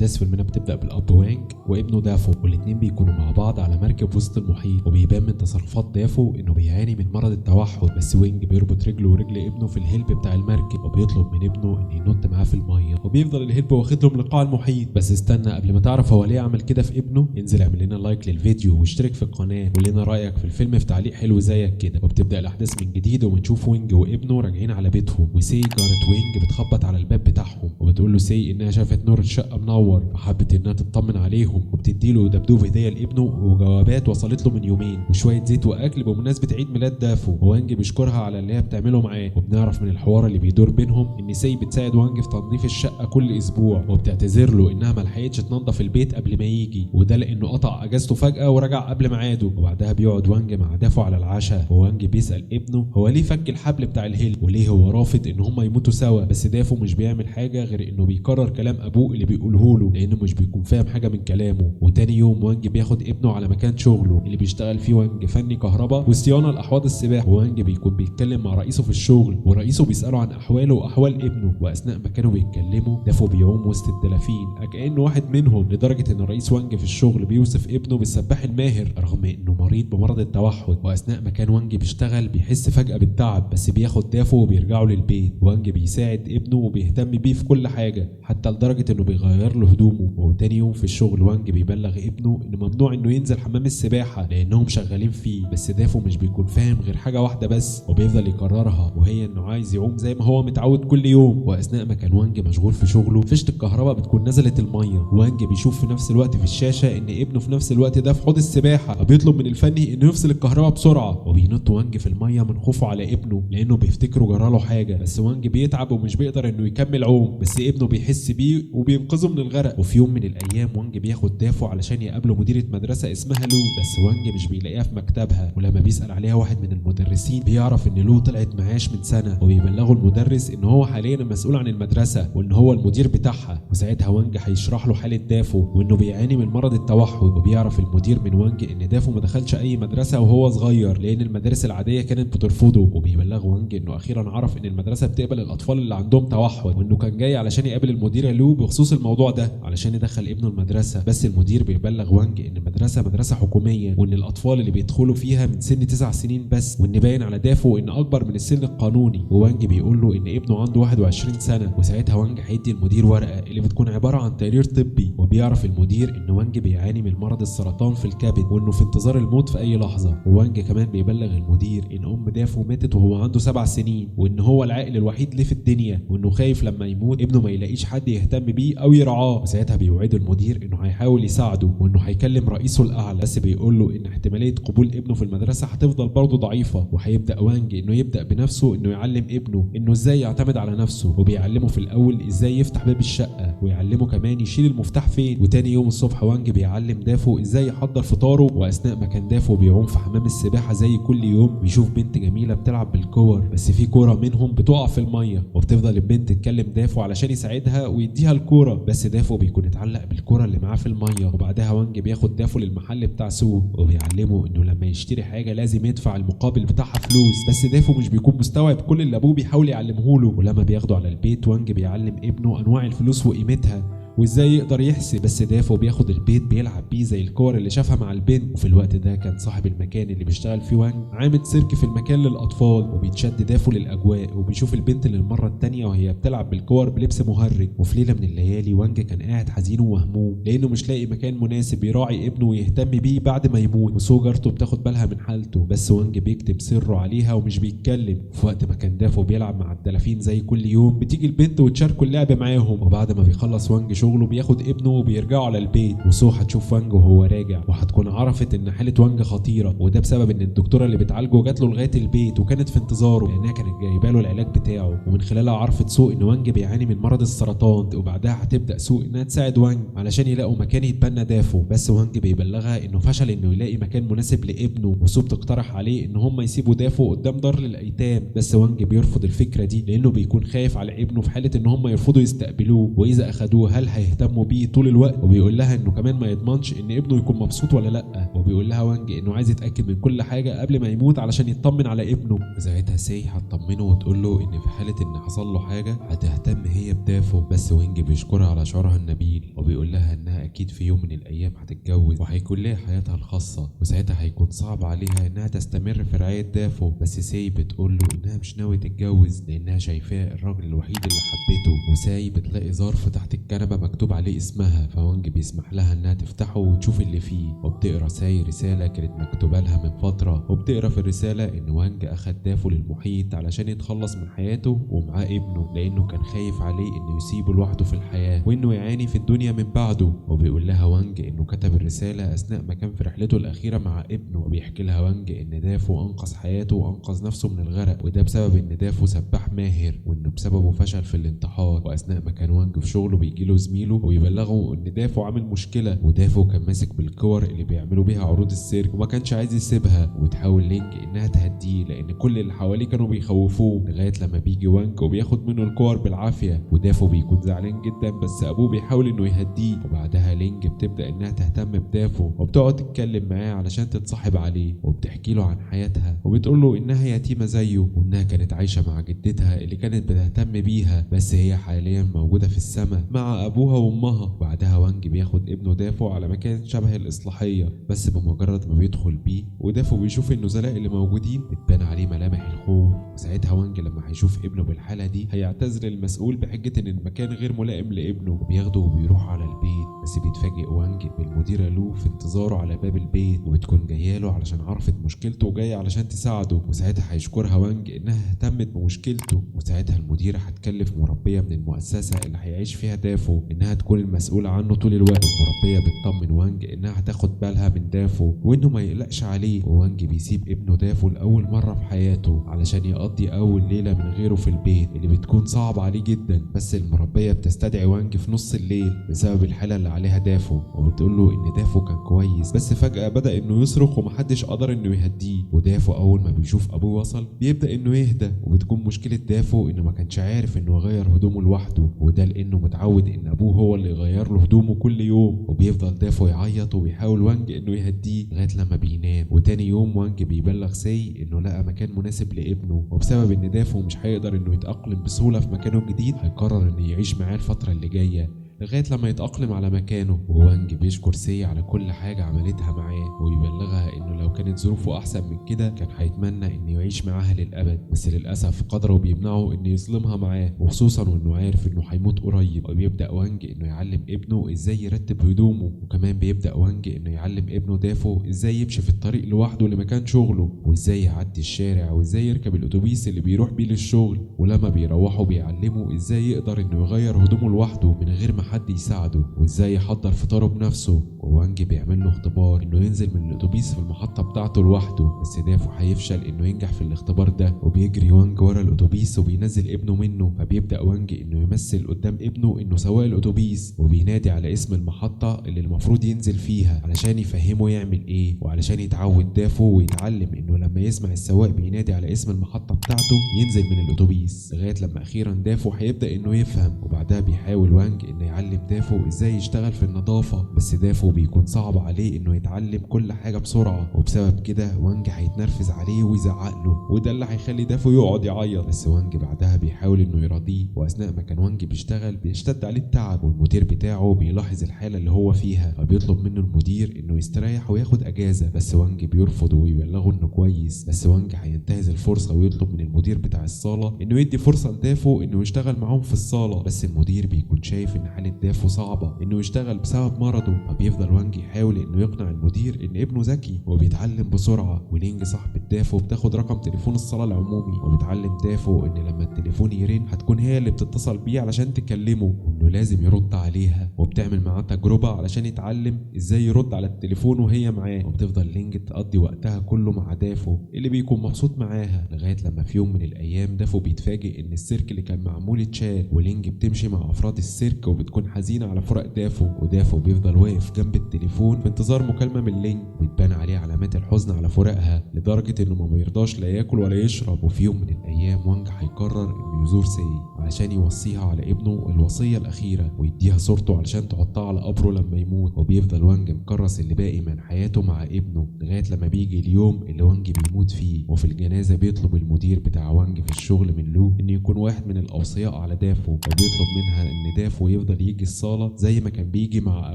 الاحداث فيلمنا بتبدا بالاب وانج وابنه دافو، والاثنين بيكونوا مع بعض على مركب وسط المحيط، وبيبان من تصرفات دافو انه بيعاني من مرض التوحد. بس وينج بيربط رجله ورجل ابنه في الهلب بتاع المركب، وبيطلب من ابنه ان ينط معاه في المية، وبيفضل الهلب واخدهم لقاع المحيط. بس استنى قبل ما تعرف هو ليه عمل كده في ابنه، انزل اعمل لنا like للفيديو واشترك في القناة وقول لنا رايك في الفيلم في تعليق حلو زيك كده. وبتبدا الاحداث من جديد، وبنشوف وينج وابنه راجعين على بيتهم، وسي جارة وينج بتخبط على الباب بتاعهم وبتقول له سي انها شافت نور الشقة منور، فحبت انها تطمن عليهم، وبتديله دبدوب هديه لابنه وجوابات وصلت له من يومين وشوية زيت واكل بمناسبة عيد ميلاد دافو. ووانج بيشكرها على اللي هي بتعمله معاه، وبنعرف من الحوار اللي بيدور بينهم ان سي بتساعد وانج في تنظيف الشقة كل اسبوع، وبتعتذر له انها ما لحقتش تنظف البيت قبل ما يجي، وده لانه قطع اجازته فجاة ورجع قبل ميعاده. وبعدها بيقعد وانج مع دافو على العشاء، ووانج بيسال ابنه هو ليه فك الحبل بتاع الهلب وليه هو رافض ان هم يموتوا سوا. بس دافو مش بيعمل حاجة غير انه بيكرر كلام ابوه اللي بيقوله له، لانه مش بيكون فاهم حاجة من كلامه. وتاني يوم وانج بياخد ابنه على مكان شغله اللي بيشتغل فيه وانج فني كهرباء وصيانة لاحواض السباحة. وانج بيكون بيتكلم مع رئيسه في الشغل، ورئيسه بيساله عن احواله واحوال ابنه. واثناء ما كانوا بيتكلموا دافو بيعوم وسط الدلافين كانه واحد منهم، لدرجة ان رئيس وانج في الشغل بيوصف ابنه بالسباح الماهر رغم انه مريض بمرض التوحد. واثناء ما كان وانج بيشتغل بيحس فجاة بالتعب، بس بياخد دافو وبيرجعوا للبيت. وانج بيساعد ابنه وبيهتم بيه في كل حاجة، حتى لدرجة انه بيغير له هدومه. وتاني يوم في الشغل وانج بيبلغ ابنه انه ممنوع انه ينزل حمام السباحة لانهم شغالين فيه، بس دافو مش بيكون فاهم غير حاجة واحدة بس وبيفضل يكررها، وهي انه عايز يعوم زي ما هو متعود كل يوم. واثناء ما كان وانج مشغول في شغله فيشه الكهرباء بتكون نزلت المية، وانج بيشوف في نفس الوقت في الشاشة ان ابنه في نفس الوقت ده في حوض السباحة، فبيطلب من الفني انه يفصل الكهرباء بسرعة. وبينط وانج في المية من خوفه على ابنه لانه بيفتكره جراله حاجة، بس وانج بيتعب ومش بيقدر انه يكمل عوم، بس ابنه بيحس بيه وبينقذه من الغرق. وفي يوم من الايام وانج بياخد دافو علشان يقابله مديره مدرسه اسمها لو، بس وانج مش بيلاقيها في مكتبها، ولما بيسال عليها واحد من المدرسين بيعرف ان لو طلعت معاش من سنة، وبيبلغوا المدرس ان هو حاليا المسؤول عن المدرسة وان هو المدير بتاعها. وساعتها وانج هيشرح له حاله دافو وانه بيعاني من مرض التوحد، وبيعرف المدير من وانج ان دافو ما دخلش اي مدرسه وهو صغير لان المدارس العادية كانت بترفضه. وبيبلغ وانج انه اخيرا عرف ان المدرسة بتقبل الاطفال اللي عندهم توحد، وانه كان جاي علشان يقابل المديرة لو بخصوص الموضوع ده علشان يدخل ابنه المدرسة. بس المدير بيبلغ وانج ان المدرسة مدرسه حكومية وان الاطفال اللي بيدخلوا فيها من سن 9 سنين بس، وان باين على دافو ان اكبر من السن القانوني. ووانج بيقول له ان ابنه عنده 21 سنة، وساعتها وانج هيدي المدير ورقة اللي بتكون عبارة عن تقرير طبي، وبيعرف المدير ان وانج بيعاني من مرض السرطان في الكبد وانه في انتظار الموت في اي لحظة. ووانج كمان بيبلغ المدير ان ام دافو ماتت وهو عنده 7 سنين، وان هو العائل الوحيد ليه في الدنيا، وانه خايف لما يموت ابنه ما يلاقيش حد يهتم بيه او يرعاه. وساعتها بيوعد المدير انه هيحاول يساعده وانه هيكلم رئيسه الاعلى، بس بيقول له ان احتمالية قبول ابنه في المدرسة هتفضل برضه ضعيفة. وهيبدا وانج انه يبدا بنفسه انه يعلم ابنه انه ازاي يعتمد على نفسه، وبيعلمه في الاول ازاي يفتح باب الشقة، ويعلمه كمان يشيل المفتاح فين. وتاني يوم الصبح وانج بيعلم دافو ازاي يحضر فطاره. واثناء ما كان دافو بيعوم في حمام السباحة زي كل يوم بيشوف بنت جميلة بتلعب بالكور، بس في كورة منهم بتقع في المية، وبتفضل البنت تكلم دافو علشان يساعدها ويديها الكورة، بس دافو بيكون اتعلق بالكورة اللي معاه في المية. وبعدها وانج بياخد دافو للمحل بتاع سو وبيعلمه انه لما يشتري حاجة لازم يدفع المقابل بتاعها فلوس، بس دافو مش بيكون مستوعب كل اللي ابوه بيحاول يعلمه له. ولما بياخده على البيت وانج بيعلم ابنه انواع الفلوس وقيمتها وازاي يقدر يحسب، بس دافو بياخد البيت بيلعب بيه زي الكور اللي شافها مع البنت. وفي الوقت ده كان صاحب المكان اللي بيشتغل فيه وانج عامل سيرك في المكان للاطفال، وبيتشد دافو للاجواء وبيشوف البنت للمرة الثانية وهي بتلعب بالكور بلبس مهرج. وفي ليلة من الليالي وانج كان قاعد حزين ومهموم لانه مش لاقي مكان مناسب يراعي ابنه ويهتم بيه بعد ما يموت، وسو جارته بتاخد بالها من حالته، بس وانج بيكتم سره عليها ومش بيتكلم. في وقت ما كان دافو بيلعب مع الدلافين زي كل يوم بتيجي البنت وتشاركوا اللعب معاهم. وبعد ما بيخلص وانج شغله بياخد ابنه وبيرجعوا على البيت، وسو هتشوف وانج وهو راجع وهتكون عرفت ان حاله وانج خطيرة، وده بسبب ان الدكتورة اللي بتعالجه جات له لغاية البيت وكانت في انتظاره لانها كانت جايبه له العلاج بتاعه. ومن خلالها عرفت سو ان وانج بيعاني من مرض السرطان، وبعدها هتبدا سو انها تساعد وانج علشان يلاقوا مكان يتبنى دافو، بس وانج بيبلغها انه فشل انه يلاقي مكان مناسب لابنه، وسو بتقترح عليه ان هم يسيبوا دافو قدام دار للايتام، بس وانج بيرفض الفكرة دي لانه بيكون خايف على ابنه في حاله ان هم يرفضوا يستقبلوه، واذا اخدوه هل هيهتموا بيه طول الوقت، وبيقول لها انه كمان ما يضمنش ان ابنه يكون مبسوط ولا لا، وبيقول لها وانج انه عايز يتاكد من كل حاجة قبل ما يموت علشان يطمن على ابنه. وساعتها سي هتطمنه وتقول له ان في حاله ان حصل له حاجة هتهتم هي بدافو، بس وينج بيشكرها على شعورها النبيل وبيقول لها انها اكيد في يوم من الايام هتتجوز وهيكون لها حياتها الخاصة، وساعتها هيكون صعب عليها انها تستمر في رعاية دافو. بس ساي بتقول له انها مش ناوية تتجوز لانها شايفاه الراجل الوحيد اللي حبته. وساي بتلاقي ظرف تحت الكنبة مكتوب عليه اسمها، فوانج بيسمح لها انها تفتحه وتشوف اللي فيه. وبتقرا ساي رسالة كانت مكتوبة لها من فترة، وبتقرا في الرسالة ان وانج اخد دافو للمحيط علشان يتخلص من حياته ومعاه ابنه، لانه كان خايف عليه انه يسيبه لوحده في الحياة وانه يعاني في الدنيا من بعده. وبيقول لها وانج انه كتب الرسالة اثناء ما كان في رحلته الاخيرة مع ابنه، وبيحكي لها وانج ان دافو انقذ حياته وانقذ نفسه من الغرق، وده بسبب ان دافو سباح ماهر وانه بسببه فشل في الانتحار. واثناء ما كان وانج في شغله بيجي له زميله ويبلغه ان دافو عامل مشكلة، ودافو كان ماسك بالكور اللي بيعملوا بيها عروض السيرك وما كانش عايز يسيبها. وتحاول لينج انها تهديه لان كل اللي حواليه كانوا بيخوفوه، لغاية لما بيجي وانج وبياخد منه الكور بالعافية، ودافو بيكون زعلان جدا بس ابوه بيحاول انه يهديه. وبعدها لينج بتبدا انها تهتم بدافو وبتقعد تتكلم معاه علشان تتصاحب عليه، وبتحكي له عن حياتها وبتقول له انها يتيمة زيه وانها كانت عايشه مع جدتها اللي كانت بتهتم بيها، بس هي حاليا موجودة في السماء مع ابوها وامها. بعدها وانج بياخد ابنه دافو على مكان شبه الاصلاحية، بس بمجرد ما بيدخل بيه ودافو بيشوف النزلاء اللي موجودين بتبان عليه ملامح الخوف. وساعتها وانج لما هيشوف ابنه بالحالة دي هيعتذر للمسؤول بحجة ان المكان غير ملائم لابنه، وبياخده وبيروح على البيت. بس بيتفاجئ وانج بالمديره لو في انتظاره على باب البيت، وبتكون جاية له علشان عرفت مشكلته وجاية علشان تساعده. وساعتها هيشكرها وانج انها اهتمت بمشكلته. وساعتها المديرة هتكلف مربيه من المؤسسة اللي هيعيش فيها دافو انها تكون المسؤولة عنه طول الوقت. المربيه بتطمن وانج انها هتاخد بالها من دافو وانه ما يقلقش عليه. ووانج بيسيب ابنه دافو لاول مرة في حياته علشان يقضي اول ليلة من غيره في البيت اللي بتكون صعبة عليه جدا. بس المربيه بتستدعي وانج في نص الليل بسبب الحالة اللي عليها دافو، وبتقول له ان دافو كان كويس بس فجاة بدا انه يصرخ ومحدش قدر انه يهديه. ودافو اول ما بيشوف ابوه وصل بيبدا انه يهدى، وبتكون مشكلة دافو انه ما كانش عارف انه يغير هدومه لوحده، وده لانه متعود ان ابوه هو اللي يغير له هدومه كل يوم. وبيفضل دافو يعيط وبيحاول وانج انه يهديه لغاية لما بينام. وتاني يوم وانج بيبلغ سي انه لقى مكان مناسب لابنه، وبسبب ان دافو مش هيقدر انه يتاقلم بسهولة في مكانه الجديد هيقرر انه يعيش معاه الفترة اللي جاية لغاية لما يتأقلم على مكانه. ووانج بيشكر سي على كل حاجة عملتها معاه، ويبلغها انه لو كانت ظروفه احسن من كده كان هيتمنى انه يعيش معاها للابد، بس للاسف قدره بيمنعه انه يظلمها معاه، وخصوصا وانه عارف انه هيموت قريب. وبيبدا وانج انه يعلم ابنه ازاي يرتب هدومه، وكمان بيبدا وانج انه يعلم ابنه دافو ازاي يمشي في الطريق لوحده لمكان شغله، وازاي يعدي الشارع، وازاي يركب الاتوبيس اللي بيروح بيه للشغل. ولما بيروحوا بيعلمه ازاي يقدر انه يغير هدومه لوحده من غير ما حد يساعده، وازاي يحضر فطاره بنفسه. ووانج بيعمل له اختبار انه ينزل من الاتوبيس في المحطة بتاعته لوحده، بس دافو هيفشل انه ينجح في الاختبار ده. وبيجري وانج ورا الاتوبيس وبينزل ابنه منه، فبيبدا وانج انه يمثل قدام ابنه انه سواق الاتوبيس، وبينادي على اسم المحطة اللي المفروض ينزل فيها علشان يفهمه يعمل ايه، وعلشان يتعود دافو ويتعلم انه لما يسمع السواق بينادي على اسم المحطة بتاعته ينزل من الاتوبيس، لغاية لما اخيرا دافو هيبدا انه يفهم. وبعدها بيحاول وانج انه يعلم دافو ازاي يشتغل في النظافة، بس دافو بيكون صعب عليه انه يتعلم كل حاجة بسرعة، وبسبب كده وانج هيتنرفز عليه ويزعق له، وده اللي هيخلي دافو يقعد يعيط. بس وانج بعدها بيحاول انه يراضيه، واثناء ما كان وانج بيشتغل بيشتد عليه التعب، والمدير بتاعه بيلاحظ الحالة اللي هو فيها، فبيطلب منه المدير انه يستريح وياخد اجازه، بس وانج بيرفض ويبلغه انه كويس. بس وانج هينتهز الفرصة ويطلب من المدير بتاع الصاله انه يدي فرصة لدافو انه يشتغل معاهم في الصاله، بس المدير بيكون شايف ان حاله دافو صعبة انه يشتغل بسبب مرضه، فبيفضل وانج يحاول انه يقنع المدير ان ابنه ذكي وبيتعلم بسرعة. ولينج صاحبه دافو بتاخد رقم تليفون الصاله العمومي، وبتعلم دافو ان لما التليفون يرن هتكون هي اللي بتتصل بيه علشان تكلمه وانه لازم يرد عليها، وبتعمل معاه تجربه علشان يتعلم ازاي يرد على التليفون وهي معاه. وبتفضل لينج تقضي وقتها كله مع دافو اللي بيكون مبسوط معاها، لغاية لما في يوم من الايام دافو بيتفاجئ ان السيرك اللي كان معمول اتشال، ولينج بتمشي مع افراد السيرك وبتكون حزينة على فراق دافو. ودافو بيفضل واقف جنب التليفون في انتظار مكالمة من لينج، وبتبان عليه علامات الحزن على فراقها لدرجة انه ما بيرضاش لا ياكل ولا يشرب. وفي يوم من الايام وانج هيقرر انه يزور سي علشان يوصيها على ابنه الوصية الاخيرة ويديها صورته علشان تحطها على قبره لما يموت. وبيفضل وانج مكرس اللي باقي من حياته مع ابنه لغاية لما بيجي اليوم اللي وانج بيموت فيه. وفي الجنازة بيطلب المدير بتاع وانج في الشغل من لو انه يكون واحد من الاوصياء على دافو، وبيطلب منها ان دافو يفضل يجي الصاله زي ما كان بيجي مع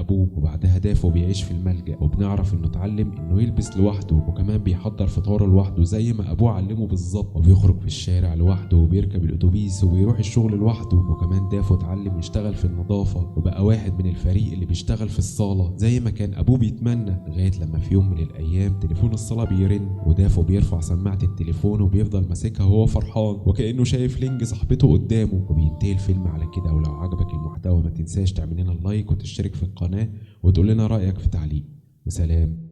ابوه. وبعدها دافو بيعيش في الملجأ، وبنعرف انه اتعلم انه يلبس لوحده، وكمان بيحضر فطاره لوحده زي ما ابوه علمه بالظبط، وبيخرج في الشارع لوحده وبيركب الاتوبيس وبيروح الشغل لوحده. وكمان دافو اتعلم يشتغل في النظافة وبقى واحد من الفريق اللي بيشتغل في الصاله زي ما كان ابوه بيتمنى، لغاية لما في يوم من الايام تليفون الصاله بيرن، ودافو بيرفع سماعه التليفون وبيفضل ماسكها وهو فرحان وكانه شايف لينج صاحبته قدامه. وبينتهي الفيلم على كده. ولو عجبك المحتوى ما تنساش تعمل لنا like وتشترك في القناة وتقول لنا رايك في تعليق. وسلام.